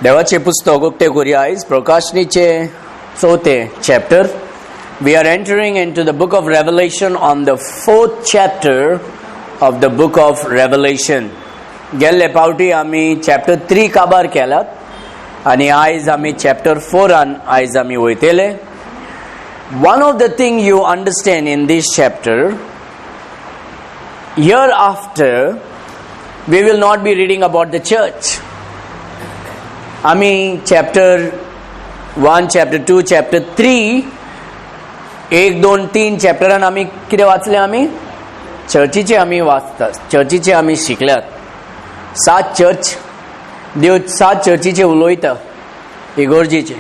देवाचें पुस्तक उक्तें करुया आयज प्रकाशनीचे चवथें chapter. We are entering into the book of Revelation on the fourth chapter of the book of Revelation. गेल्ले पावटी आमी चॅप्टर थ्री काबार केल्यात आनी आयज आमी चॅप्टर फोरान आयज आमी वयतले. One of the thing you understand in this chapter, hereafter we will not be reading about the church. आमी chapter 1, chapter 2, chapter 3, एक, दोन, तीन चॅप्टरान आमी कितें वाचलें? आमी चर्चीचे आमी वाचतात, चर्चीचे आमी शिकल्यात. सात चर्च, देव सात चर्चीचे उलयता इगोर्जीचे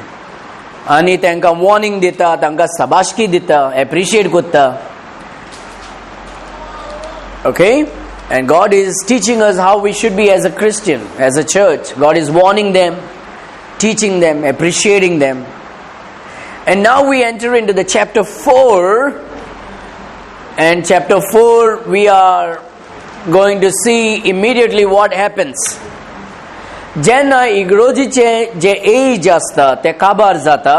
आनी तांकां वॉर्निंग दिता, तांकां सबाशकी दिता, एप्रिशिएट करता. Okay? And God is teaching us how we should be as a Christian, as a church. God is warning them, teaching them, appreciating them. And now we enter into the chapter 4. And chapter 4, we are going to see immediately what happens. जेन्ना इगरोजीचे जे as आसता ते काबार जाता,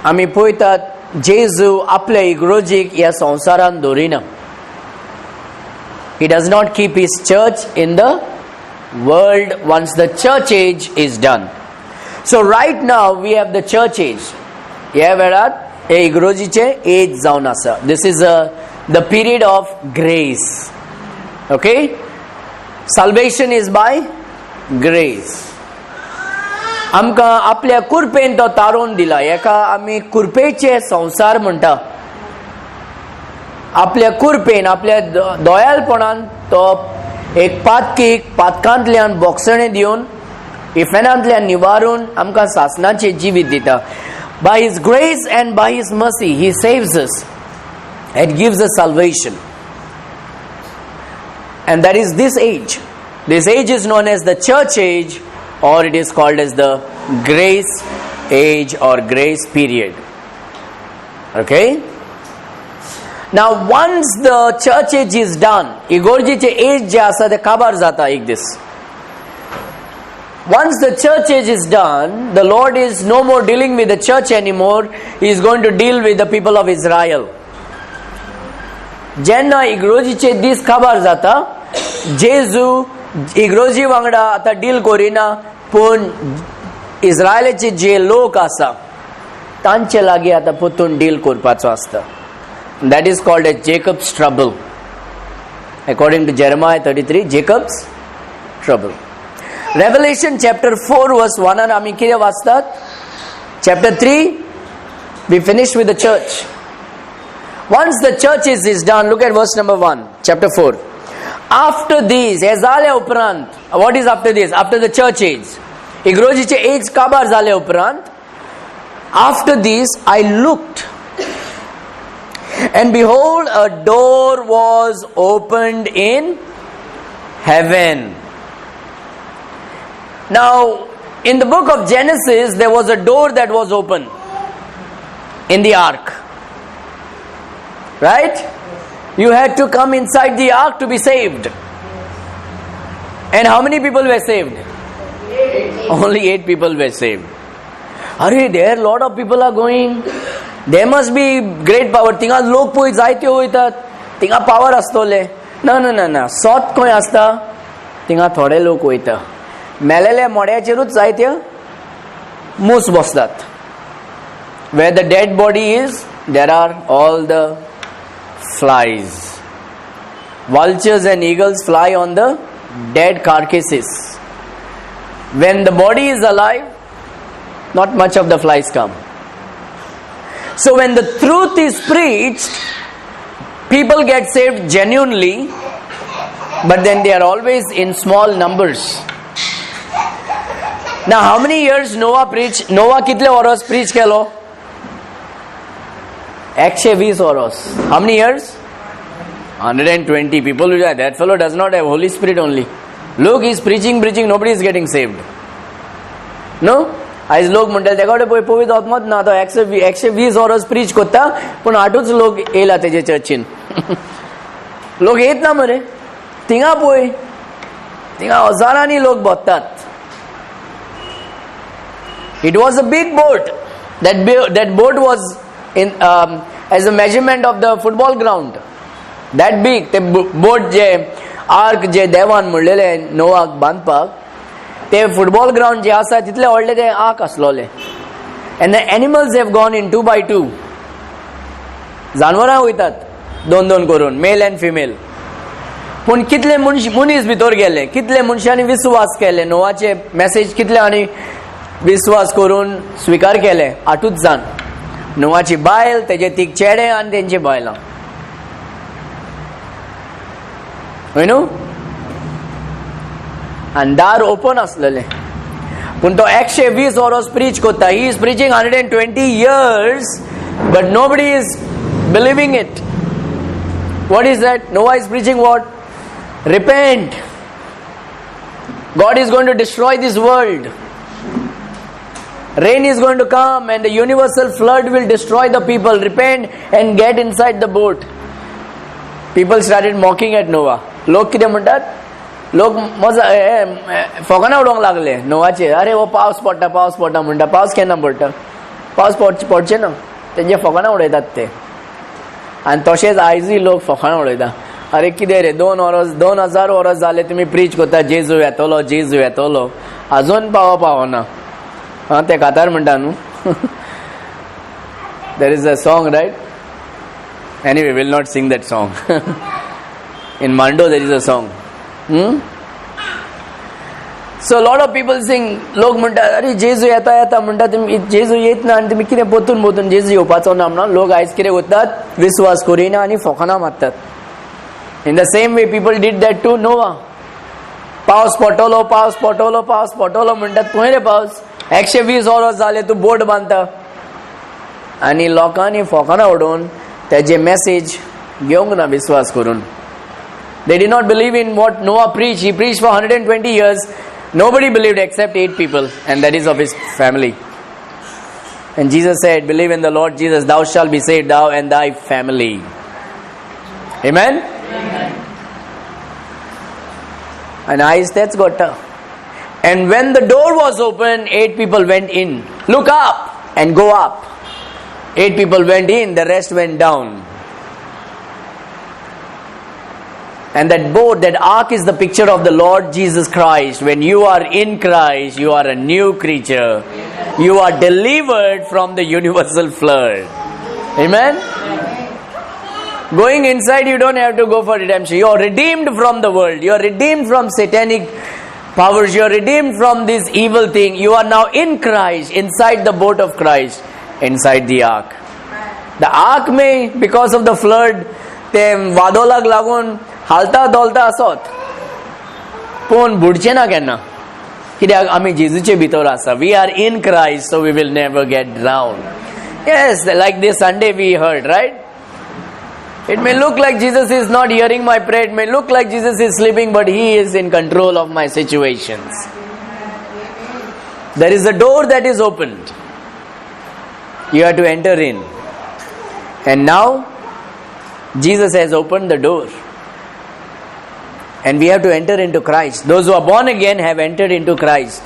आमी पळयतात जेजू आपल्या इगरोजीक ह्या संवसारान दवरिना. He does not keep his church in the world once the church age is done. So right now we have the church age. ह्या वेळार हे इगरोजीचे एज जावन आसा. This is a the period of grace, okay? Salvation is by grace. आमकां आपल्या कुरपेन तो तारोवन दिला. हेका आमी कुरपेचे संवसार म्हणटा. आपल्या कुरपेन, आपल्या दयालपणान तो एक पातकीक पातकांतल्यान बोगसणें दिवन, इफेनांतल्यान निवारून आमकां सासणाचें जिवीत दिता. By His grace and by His mercy He saves us and gives us salvation, and that is this age. This age is known as the church age, or it is called as the grace age or grace period. Okay? Now, once the church age is done, इगोर्जीचे age जे आसा ते काबार जाता एक दीस. Once the church age is done, the Lord is no more dealing with the church anymore. He is going to deal with the people of Israel. जेन्ना इग्रोजीचे दीस काबार जाता, जेजू इग्रोजी वांगडा आतां डील करिना, पूण इस्रायलाचे जे लोक आसा तांचे लागीं आतां परतून डील करपाचो आसता. That is called as Jacob's trouble, according to Jeremiah 33, Jacob's trouble. Revelation chapter 4 verse वनान आमी कितें वाचतात? Chapter 3 we finish with the church. Once the church is done, look at verse number 1, chapter 4. After this, हे जाल्या उपरांत, what is after this? After the church age. इग्रोजीचे age काबार जाल्या उपरांत, after this I looked, and behold, a door was opened in heaven. Now, in the book of Genesis, there was a door that was open in the ark. Right? You had to come inside the ark to be saved. And how many people were saved? Only eight people were saved. Arey, there lot of people are going. There must be great power. थिंगा लोक पळय जायते वयतात, थिंगा power आसतले. ना ना ना ना, सोत खंय आसता थिंगा थोडे लोक वयता. मेलेल्या मोड्याचेरूच जायते मूस बसतात. Where the dead body is, there are all the flies. Vultures and eagles fly on the dead carcasses. When the body is alive, not much of the flies come. So when the truth is preached, people get saved genuinely, but then they are always in small numbers. Now, how many years Noah preached? Noah कितले वरोस preach केलो? 120 वरोस. How many years? 120. People will say, "That fellow does not have Holy Spirit only. Look, he's preaching, preaching, nobody is getting saved." No? आयज लोक म्हणटाले, तेका कडेन पळय पवित्र आत्मोच ना, तो 120 वरोस प्रीच करता, पूण आठूच लोक येयला तेजे चर्चीन. लोक येत ना मरे. थिंगा पळय, थिंगा हजारांनी लोक भोंवतात. It was a big boat. That boat was in as a measurement of the football ground. That big. ते बोट जे आर्क जे देवान म्हणलेले नोवाक बांदपाक, ते फुटबॉल ग्राउंड जे आसा तितले व्हडले ते arc आसलोले. And the animals have gone in two by two. जानवरां वयतात दोन दोन करून, मेल अँड फिमेल. पूण कितले मनीस भितर गेले, कितले मनशांनी विस्वास केले नोवाचे मॅसेज, कितले आनी विस्वास करून स्विकार केले? आठूच जाण. नोवाची बायल, तेजे तीग चेडे आनी तेंची बायलां. हय न्हू? आनी दार ओपन आसलेलें. पूण तो 120 वरोस प्रीच करता. He is preaching 120 years, but nobody is believing it. What is that? Noah is preaching what? Repent. God is going to destroy this world. Rain is going to come and the universal flood will destroy the people. Repent and get inside the boat. People started mocking at Noah. लोक कितें म्हणटात? लोक मजा फोकाणां उडोवंक लागले नोवाचे. अरे हो पावस पडटा, पावस पडटा म्हणटा, पावस केन्ना पडटा? पावस पडचे ना. तेंचे फोकाणां उडयतात ते. आनी तशेंच आयजूय लोक फोकाणां उडयता. अरे कितें रे, 2 वरस, 2000 वरस जाले तुमी प्रीच करता, जेजू येतलो, जेजू येतलो, अजून पावना. आं, ते कातार म्हणटा न्हू. There is a song, right? Anyway, will not sing that song. In Mando there is a song. So lot of people sing. लोक म्हणटात, अरे जेजू येता येता म्हणटा तुमी, जेजू येत ना आनी तुमी कितें पोतून पोतून जेजू येवपाचो ना म्हणून लोक आयज कितें करतात? विस्वास करिना आनी फोकाणां मारतात. In the same way people did that to Noah. पावस पडटलो, पावस पडटलो, पावस पडटलो म्हणटात, खंय रे पावस? 120 वरस जाले तूं बोट बांदता. आनी लोकांनी फोकाणां उडोवन तेजे मॅसेज घेवंक ना विस्वास करून. They did not believe in what Noah preached. He preached for 120 years. Nobody believed except 8 people, and that is of his family. And Jesus said, "Believe in the Lord Jesus, thou shalt be saved, thou and thy family." Amen? Amen. And आयज तेच घडटा. And when the door was open, 8 people went in. Look up and go up. 8 people went in, the rest went down. And that boat, that ark is the picture of the Lord Jesus Christ. When you are in Christ, you are a new creature. You are delivered from the universal flood. Amen? Amen. Going inside, you don't have to go for redemption. You are redeemed from the world. You are redeemed from satanic powers. You are redeemed from this evil thing. You are now in Christ, inside the boat of Christ, inside the ark. The ark may, because of the flood, ते वादोलाक लागून हालता धोलता आसत, पूण बुडचे ना केन्ना. कित्याक? आमी जेजूचे भितर आसा. We are in Christ, so we will never get drown. Yes, like this Sunday we heard, right? It may look like Jesus is not hearing my prayer. It may look like Jesus is sleeping, but He is in control of my situations. There is a door that is opened. You have to enter in. And now, Jesus has opened the door. And we have to enter into Christ. Those who are born again have entered into Christ.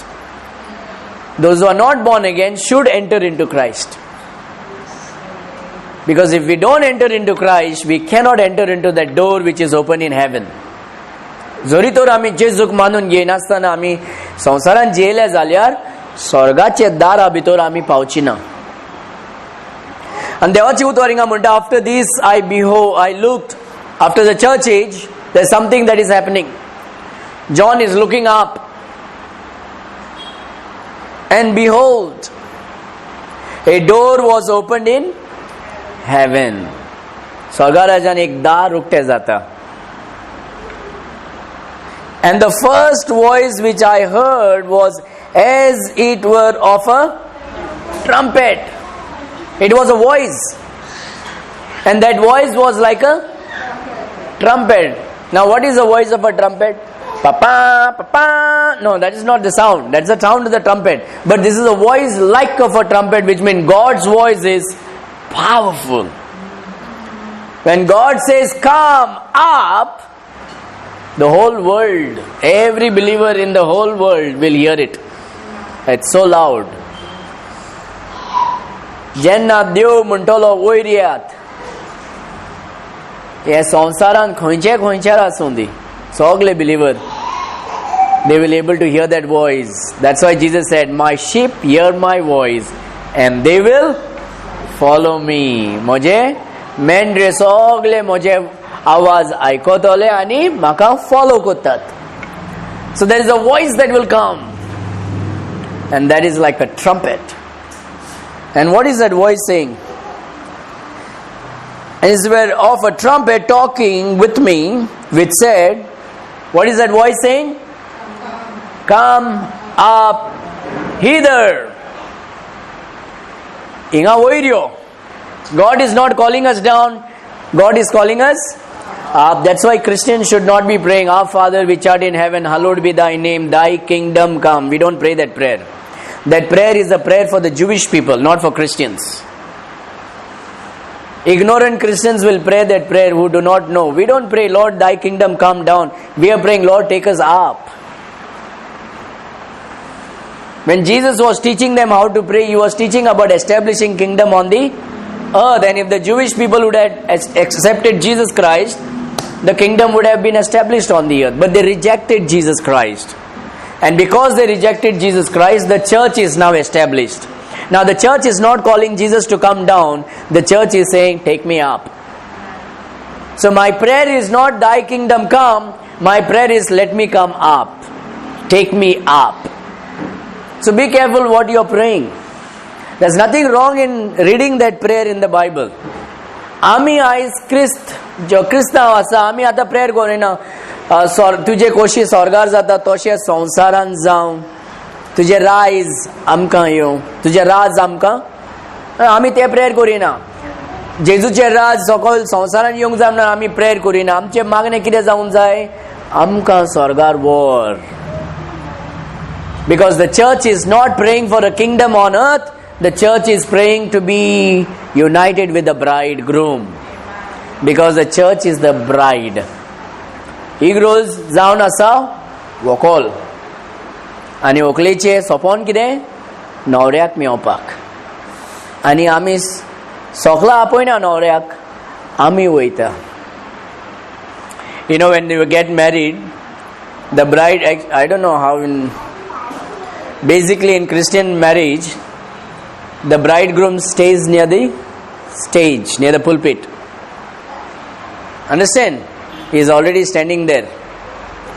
Those who are not born again should enter into Christ. Because if we don't enter into Christ, we cannot enter into that door which is open in heaven. जरी तर आमी जेजूक मानून घेयनासतना आमी संवसारांत जियेले जाल्यार स्वर्गाचे दारा भितर आमी पावची ना. आनी देवाची उतर हिंगा म्हणटा, after this I behold, I looked. After the church age, there something that is happening. John is looking up, and behold, a door was opened in heaven. स्वर्गाराजान एक दार उक्तें जाता. And the first voice which I heard was as it were of a trumpet. It was a voice. And that voice was like a trumpet. Now, what is the voice of a trumpet? Papa, papa. No, that is not the sound. That's the sound of the trumpet. But this is a voice like of a trumpet, which means God's voice is powerful. When God says, "Come up," the whole world, every believer in the whole world will hear it. It's so loud. जेन्ना देव म्हणटलो वयर येयात, हे संवसारान खंयचे खंयच्यार आसूं दी, सगले believer, they will able to hear that voice. That's why Jesus said, "My sheep hear my voice and they will follow me." म्हजे मेंढरे सगळे म्हजे आवाज आयकतले आनी म्हाका फॉलो करतात. So there is a voice that will come, and that is like a trumpet. And what is that voice saying? And it's where of a trumpet talking with me, which said, what is that voice saying? "Come up hither." हिंगा वयर यो. God is not calling us down. God is calling us up. That's why Christians should not be praying, "Our Father which art in heaven, hallowed be thy name, thy kingdom come." We don't pray that prayer. That prayer is a prayer for the Jewish people, not for Christians. Ignorant Christians will pray that prayer who do not know. We don't pray, "Lord, thy kingdom come down." We are praying, "Lord, take us up." When Jesus was teaching them how to pray, he was teaching about establishing kingdom on the earth. And if the Jewish people would have accepted Jesus Christ, the kingdom would have been established on the earth. But they rejected Jesus Christ. And because they rejected Jesus Christ, the church is now established. Now, the church is not calling Jesus to come down, the church is saying, "Take me up." So, my prayer is not, "Thy kingdom come." My prayer is, "Let me come up. Take me up." So, be careful what you are praying. There's nothing wrong in reading that prayer in the Bible. आमी आयज क्रिस्त जो क्रिस्तांव आसा, आमी आतां prayer करिना, तुजे कोशी स्वर्गार जाता तशें संवसारान जावं, तुजें रायज आमकां येवं, तुजें राज आमकां. आमी तें प्रेयर करिना. जेजूचें राज सकयल संवसारान येवंक जाय म्हणून आमी प्रेयर करिना. आमचें मागणें कितें जावंक जाय? आमकां स्वर्गार व्हर. Because the church is not praying for a kingdom on earth, the church is praying to be united with the bridegroom. Because the church is the bride. इगर्ज जावन आसा व्हंकल आनी व्हंकलेचें सपन कितें? न्हवऱ्याक मेवपाक. आनी आमी सोकला आपयना न्हवऱ्याक, आमी वयता. When you get married, the bride, I don't know how in, basically in Christian marriage, the bridegroom stays near the stage, near the pulpit. Understand? He is already standing there,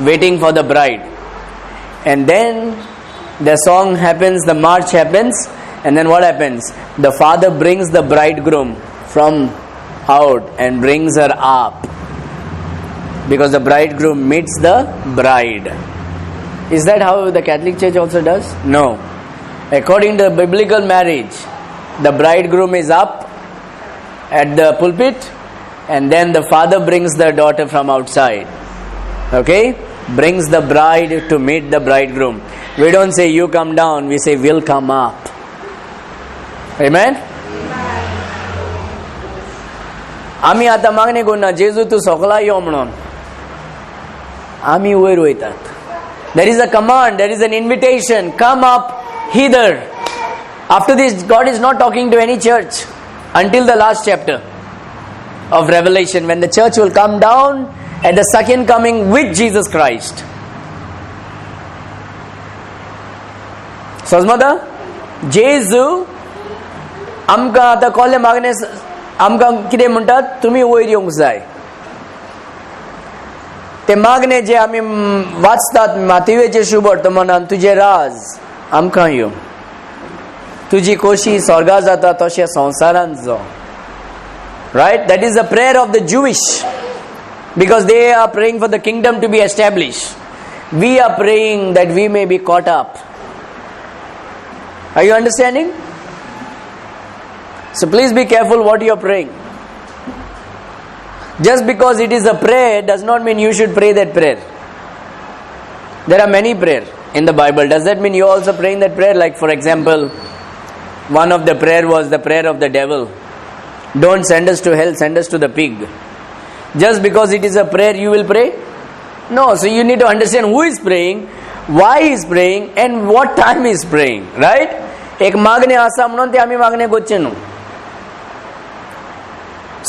waiting for the bride. And then the song happens, the march happens, and then what happens? The father brings the bridegroom from out and brings her up. Because the bridegroom meets the bride. Is that how the Catholic Church also does? No. According to the biblical marriage, the bridegroom is up at the pulpit and then the father brings the daughter from outside. Okay? Brings the bride to meet the bridegroom. We don't say, "You come down," we say, "We'll come up." Amen? आमी आतां मागणें करना, जेजू तूं सोकला यो म्हणून. आमी वयर वयतात. There is a command, there is an invitation: "Come up hither." After this, God is not talking to any church until the last chapter of Revelation, when the church will come down at the second coming with Jesus Christ. समजता? जेजू आमकां आतां कोले मागणे आमकां कितें म्हणटात? तुमी वयर येवंक जाय. ते मागणे जे आमी वाचतात मातयेचे शुभवर्तमानान, तुजें राज आमकां येवं, तुजी कोशी स्वर्गार जाता तशें संवसारांत जावं. Right? That is the prayer of the Jewish, because they are praying for the kingdom to be established. We are praying that we may be caught up. Are you understanding? So please be careful what you are praying. Just because it is a prayer does not mean you should pray that prayer. There are many prayer in the Bible. Does that mean you are also praying that prayer? Like, for example, one of the prayer was the prayer of the devil. "Don't send us to hell, send us to the pig." Just because it is a prayer, you will pray? No. So you need to understand who is praying, why he is praying, and what time he is praying. Right? एक मागणे आसा म्हणून ते आमी मागणे करचे न्हू.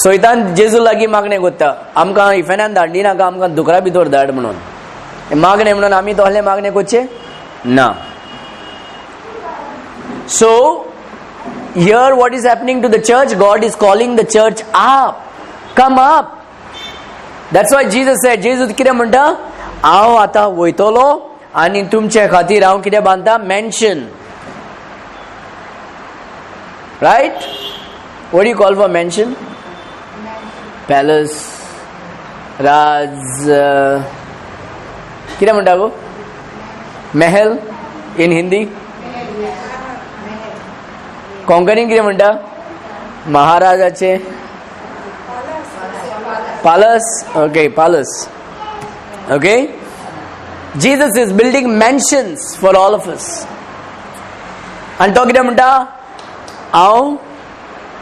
सैतान जेजू लागीं मागणें कोत्ता, आमकां इफेनान धाडली नाका, आमकां दुकरा भितर धाड म्हणून मागणें. म्हणून आमी तसलें मागणें करचें ना. So here what is happening to the church? God is calling the church up. Come up. That's why Jesus said, Jesus कितें म्हणटा, हांव आतां वयतलो आनी तुमचे खातीर हांव कितें बांदता? Mansion. Right? What you call for mansion? Palace, राज, कितें म्हणटा गो? महल इन हिंदी. कोंकणीन कितें म्हणटा? महाराजाचे palace. Okay, palace. Okay, Jesus is building mansions for all of us. आनी तो कितें म्हणटा, हांव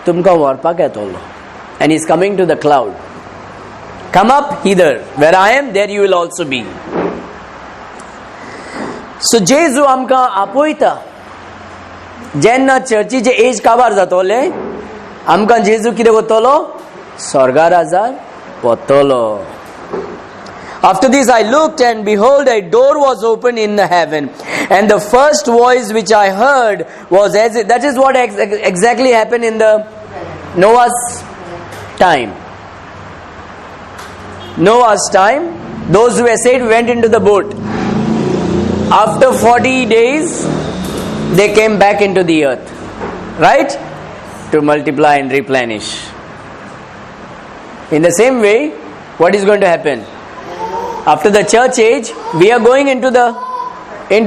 तुमकां व्हरपाक येतलो. And is coming to the cloud. Come up hither, where I am there you will also be. So जेजू आमकां आपयता. जेन्ना चर्चीचे एज काबार जातोले, आमकां जेजू कितें करतलो? स्वर्गा राजार वतलो. After this I looked, and behold, a door was opened in the heaven. And the first voice which I heard was as it, that is what exactly happened in the Noah's time. Noah's time, those who were saved went into the boat. After 40 days, they came back into the earth. Right? To multiply and replenish. In the same way, what is going to happen? After the church age, we are going into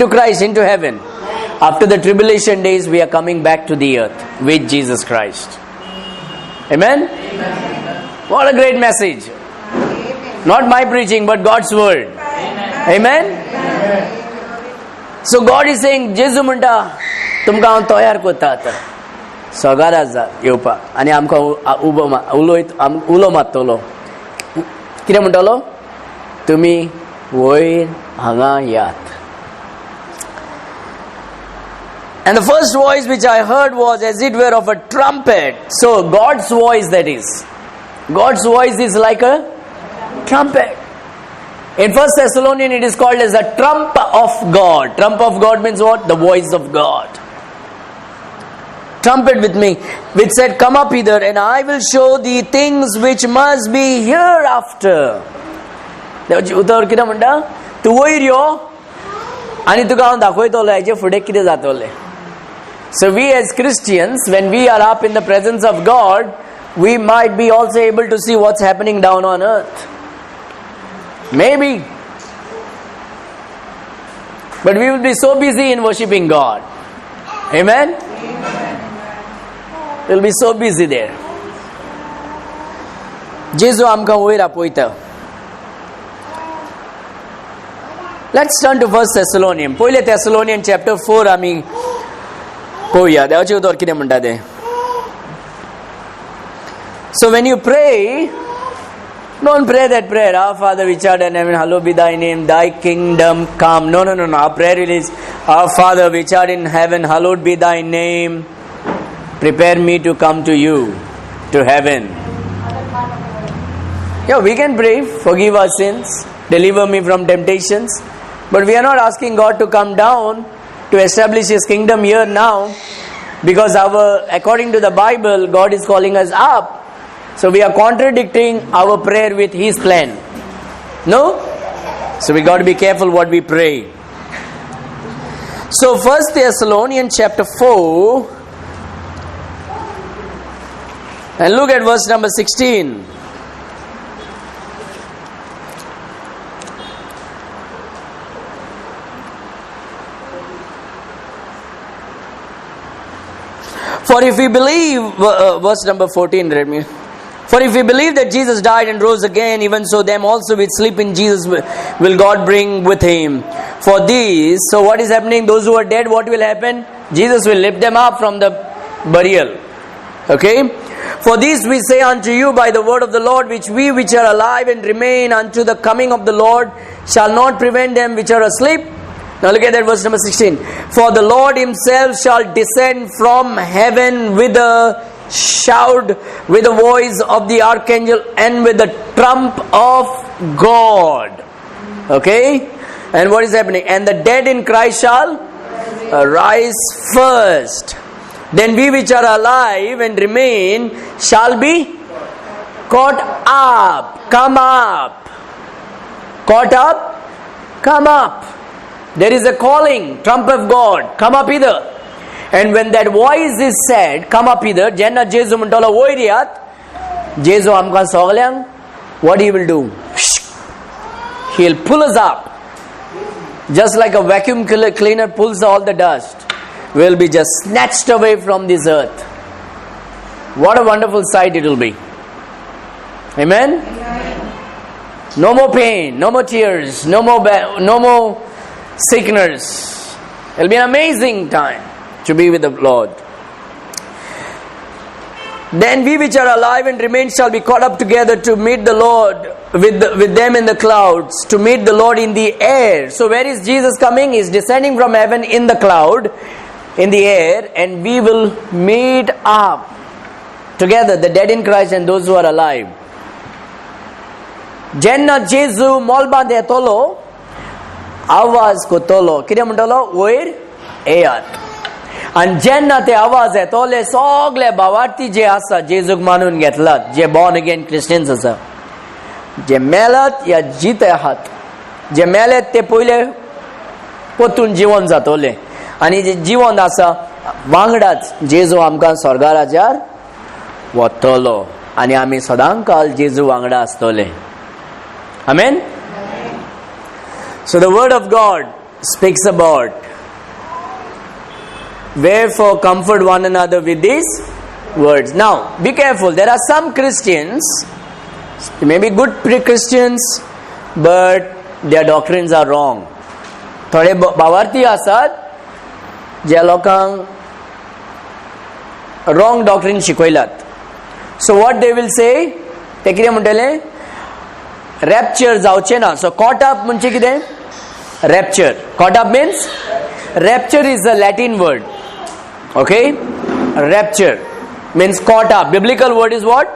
Christ, into heaven. After the tribulation days, we are coming back to the earth with Jesus Christ. Amen? What a great message. Not my preaching, but God's word. Amen? So God is saying, जेजू म्हणटा, तुमकां हांव तयार करता आतां सगार येवपाक. आनी आमकां उबो उलोयत उलो मारतलो. कितें म्हणटलो? तुमी वयर हांगा यात. And the first voice which I heard was as it were of a trumpet. So God's voice, that is. God's voice is like a trumpet. In First Thessalonians it is called as the trump of God. Trump of God means what? The voice of God. Trumpet with me, which said, "Come up hither, and I will show thee things which must be hereafter." देवाचें उतर कितें म्हणटा? तूं वयर यो आनी तुका हांव दाखयतलो हेजे फुडें कितें जातलें. So we as Christians, when we are up in the presence of God, we might be also able to see what's happening down on earth. Maybe. But we will be so busy in worshipping God. Amen? We'll be so busy there. जेजू आमकां वयर आपयता. Let's turn to First Thessalonians. पयले Thessalonian chapter 4 आमी पळोवया, देवाचें उतर कितें म्हणटा तें. So when you pray, don't pray that prayer, "Our Father which art in heaven, hallowed be thy name, thy kingdom come." No, no, no, no. Our prayer is, "Our Father which art in heaven, hallowed be thy name. Prepare me to come to you, to heaven." Yeah, we can pray, "Forgive our sins, deliver me from temptations." But we are not asking God to come down to establish His kingdom here now, because according to the Bible, God is calling us up. So we are contradicting our prayer with His plan. No? So we got to be careful what we pray. So First Thessalonians chapter 4, and look at verse number 16. For if we believe, verse number 14, read me. For if we believe that Jesus died and rose again, even so them also which sleep in Jesus will God bring with him. For these, so what is happening? Those who are dead, what will happen? Jesus will lift them up from the burial. Okay? For this we say unto you by the word of the Lord, which we which are alive and remain unto the coming of the Lord shall not prevent them which are asleep. Now look at that verse number 16. For the Lord himself shall descend from heaven with a shout with the voice of the archangel and with the trump of God. Okay? And what is happening? And the dead in Christ shall rise first. Then we which are alive and remain shall be caught up. Come up. Caught up. Come up. There is a calling, trump of God. Come up hither. And when that voice is said, "Come up hither," जेन्ना जेजू म्हणटलो वयर येयात, जेजू आमकां सगल्यांक, what he will do? He will pull us up. Just like a vacuum cleaner pulls all the dust, we'll be just snatched away from this earth. What a wonderful sight it will be. Amen? No more pain, no more tears, no more sickness. It'll be an amazing time to be with the Lord. Then we which are alive and remain shall be caught up together to meet the Lord with them in the clouds, to meet the Lord in the air. So, where is Jesus coming? He's descending from heaven in the cloud, in the air, and we will meet up together, the dead in Christ and those who are alive. जेन्ना जेजू मळबांत येतलो, आवाज करतलो, कितें म्हणटलो? वयर येयात. आनी जेन्ना ते आवाज येतले, सगळे भावार्थी जे आसा, जेजूक मानून घेतलात, जे बॉर्न अगेन क्रिस्टियन्स आसा, जे मेलात या जिते आहात, जे मेलेत ते पयले परतून जिवन जातले आनी जे जिवन आसा वांगडाच जेजू आमकां स्वर्गा राज्यार वतलो आनी आमी सदांकाल जेजू वांगडा आसतले. Amen. So the word of God speaks about, "Wherefore comfort one another with these words." Now, be careful. There are some Christians, they may be good Christians, but their doctrines are wrong. थोडे भावार्थी आसात ज्या लोकांक wrong doctrine शिकयलात. So what they will say? ते कितें म्हणटले? Rupture जावचें ना. सो कॉट अप म्हणजे कितें? Rapture. Caught up means, rapture is a Latin word, okay? Rapture means caught up. Biblical word is what?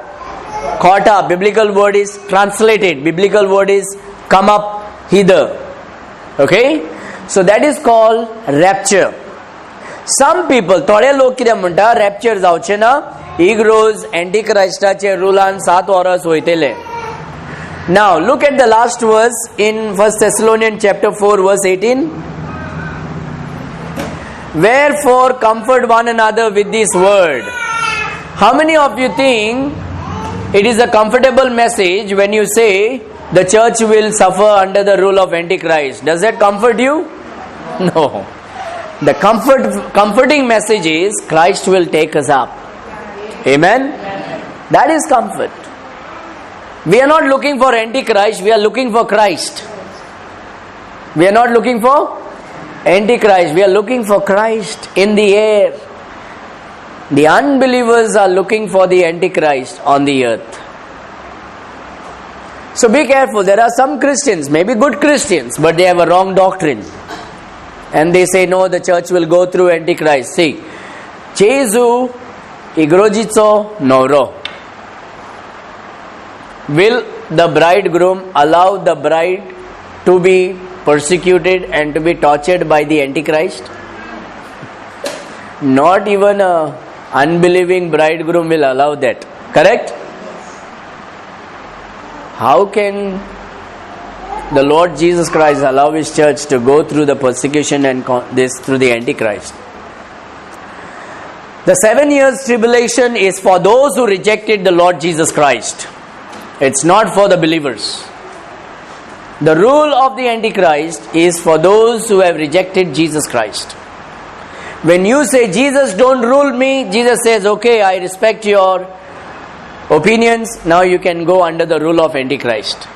Caught up. Biblical word is translated. Biblical word is come up hither, okay? So that is called rapture. Some people, थोडे लोक कितें म्हणटा? Rupture जावचे ना, इग्रोज अँटीक्रायस्टाचे रुलान सात वर्स वयतले. Now look at the last verse in First Thessalonians chapter 4 verse 18. "Wherefore comfort one another with this word." How many of you think it is a comfortable message when you say the church will suffer under the rule of Antichrist? Does that comfort you? No. The comforting message is Christ will take us up. Amen. That is comfort. We are not looking for Antichrist, we are looking for Christ. We are not looking for Antichrist, we are looking for Christ in the air. The unbelievers are looking for the Antichrist on the earth. So be careful. There are some Christians, maybe good Christians, but they have a wrong doctrine. And they say, "No, the church will go through Antichrist." See, जेजू इगर्जेचो न्हवरो. Will the bridegroom allow the bride to be persecuted and to be tortured by the Antichrist? Not even a unbelieving bridegroom will allow that. Correct? How can the Lord Jesus Christ allow his church to go through the persecution and this through the Antichrist? The 7 years tribulation is for those who rejected the Lord Jesus Christ. It's not for the believers. The rule of the Antichrist is for those who have rejected Jesus Christ. When you say, "Jesus, don't rule me," Jesus says, "Okay, I respect your opinions. Now you can go under the rule of Antichrist."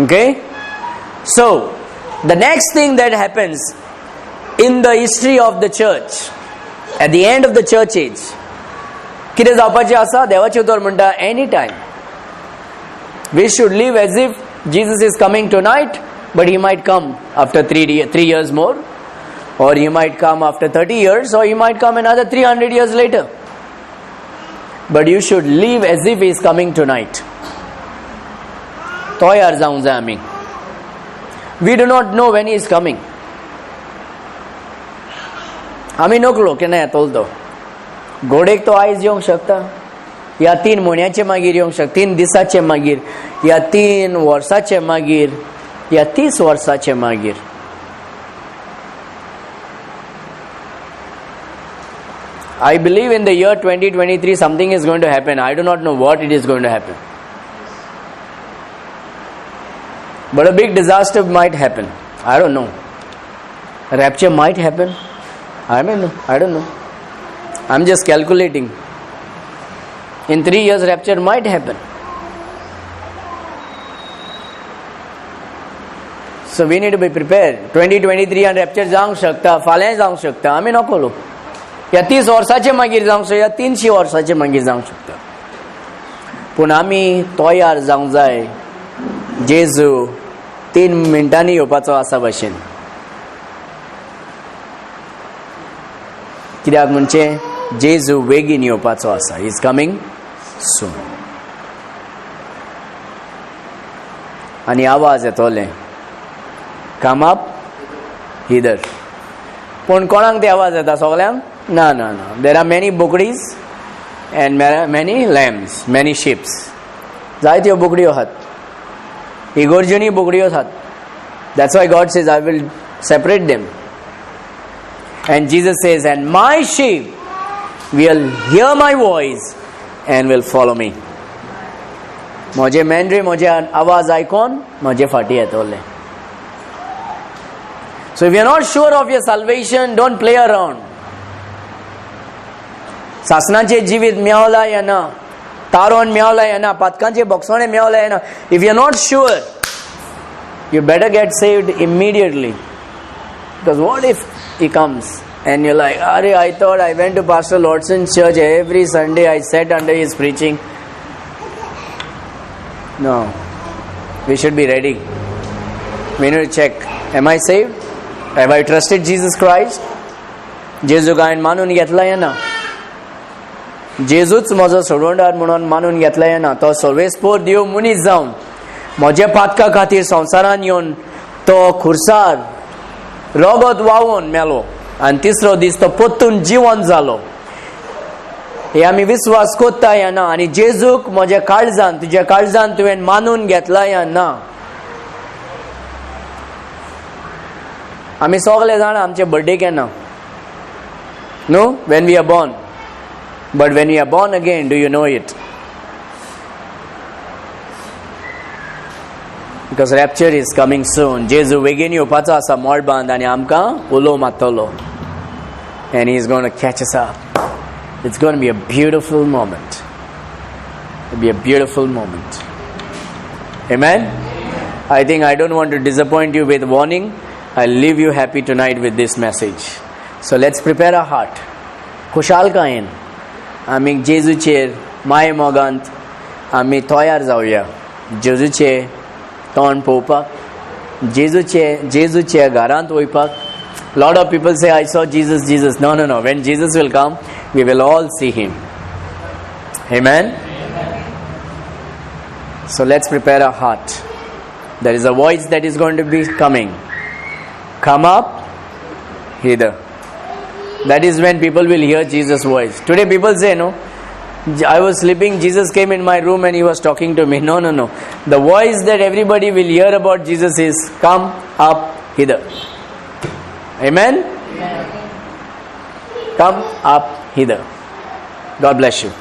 Okay? So, the next thing that happens in the history of the church, at the end of the church age, कितें जावपाचें आसा? देवाचें उतर म्हणटा, any time we should live as if Jesus is coming tonight, but he might come after 3 years more. Or he might come after 30 years, or he might come another 300 years later. But you should live as if he is coming tonight. तयार जावंक जाय आमी. We do not know when he is coming. आमी नकलो केन्ना येतलो तो. घोडेक तो आयज येवंक शकता, या 3 म्हयन्याचे मागीर येवंक शकता, 3 दिसाचे मागीर, या 3 वर्साचे मागीर, या 30 वर्साचे मागीर. I believe in the year 2023 something is going to happen. I do not know what it is going to happen. But a big disaster might happen. I don't know. Rapture might happen. I don't know. I don't know. I'm just calculating. In 3 years, rapture might happen. So we need to be prepared. 2023 and rapture जावंक शकता, फाल्यां जावंक शकता, आमी नको लोक. या 30 वर्साचे मागीर जावंक शकता, या 300 वर्साचे मागीर जावंक शकता. पूण आमी तयार जावंक जाय. जेजू 3 मिनटांनी येवपाचो आसा भशेन. कित्याक म्हणजे जेजू बेगीन येवपाचो आसा. Is coming soon. आनी आवाज येतोले, कम अप हिदर. पूण कोणाक ते आवाज येता? सगल्यांक? ना ना ना. There are many बोकडीज and many lambs, many ships. जायत्यो बोकड्यो आहात, इगोर्जनी बोकड्यो आहात. That's why God says I will separate them. And Jesus says, and my sheep will hear my voice and will follow me. म्हजे मेंढरे म्हजे आवाज आयकोन म्हजे फाटी येतले. So if you are not sure of your salvation, don't play around. सासणाचें जिवीत मेवला या ना, तारोन मेवला या ना, पातकांचे बोगसोणे मेवला या ना, if you are not sure, you better get saved immediately. Because what if he comes and you're like, Arey, I thought I went to Pastor Lordson's church every Sunday, I sat under his preaching. No, we should be ready. We need to check, am I saved? Have I trusted Jesus Christ? जेजूक हांवें मानून घेतला या ना? जेजूच म्हजो सोडवणदार म्हणून मानून घेतला या ना? तो सर्वेस्पोर देव मनीस जावन म्हज्या पातका खातीर संवसारान येवन तो खुर्सार रगत व्हांवून मेलो आनी तिसरो दीस तो परतून जिवन जालो. हे आमी विस्वास कोत्ता या ना? आनी जेजूक म्हज्या काळजान, तुज्या काळजान तुवें मानून घेतला या ना? आमी सगळे जाणा आमचे बर्थडे केन्ना, no, when we are born. But when we are born again, do you know it? Because rapture is coming soon. जेजू बेगीन येवपाचो आसा मळबांत आनी आमकां उलो मारतलो. And he is going to catch us up. It's going to be a beautiful moment. It'll be a beautiful moment. Amen? I think I don't want to disappoint you with warning. I'll leave you happy tonight with this message. So let's prepare our heart. खुशालकायेन आमी जेजूचेर माये मोगांत आमी तयार जावया. जेजूचे तोंड पळोवपाक, जेजूचे घरांत वयपाक. Lot of people say, I saw Jesus, Jesus. No, no, no. When Jesus will come, we will all see him. Amen? So let's prepare our heart. There is a voice that is going to be coming. Come up hither. That is when people will hear Jesus' voice. Today people say, no, I was sleeping, Jesus came in my room and he was talking to me. No, no, no. The voice that everybody will hear about Jesus is, come up hither. Amen? Amen. Come up hither. God bless you.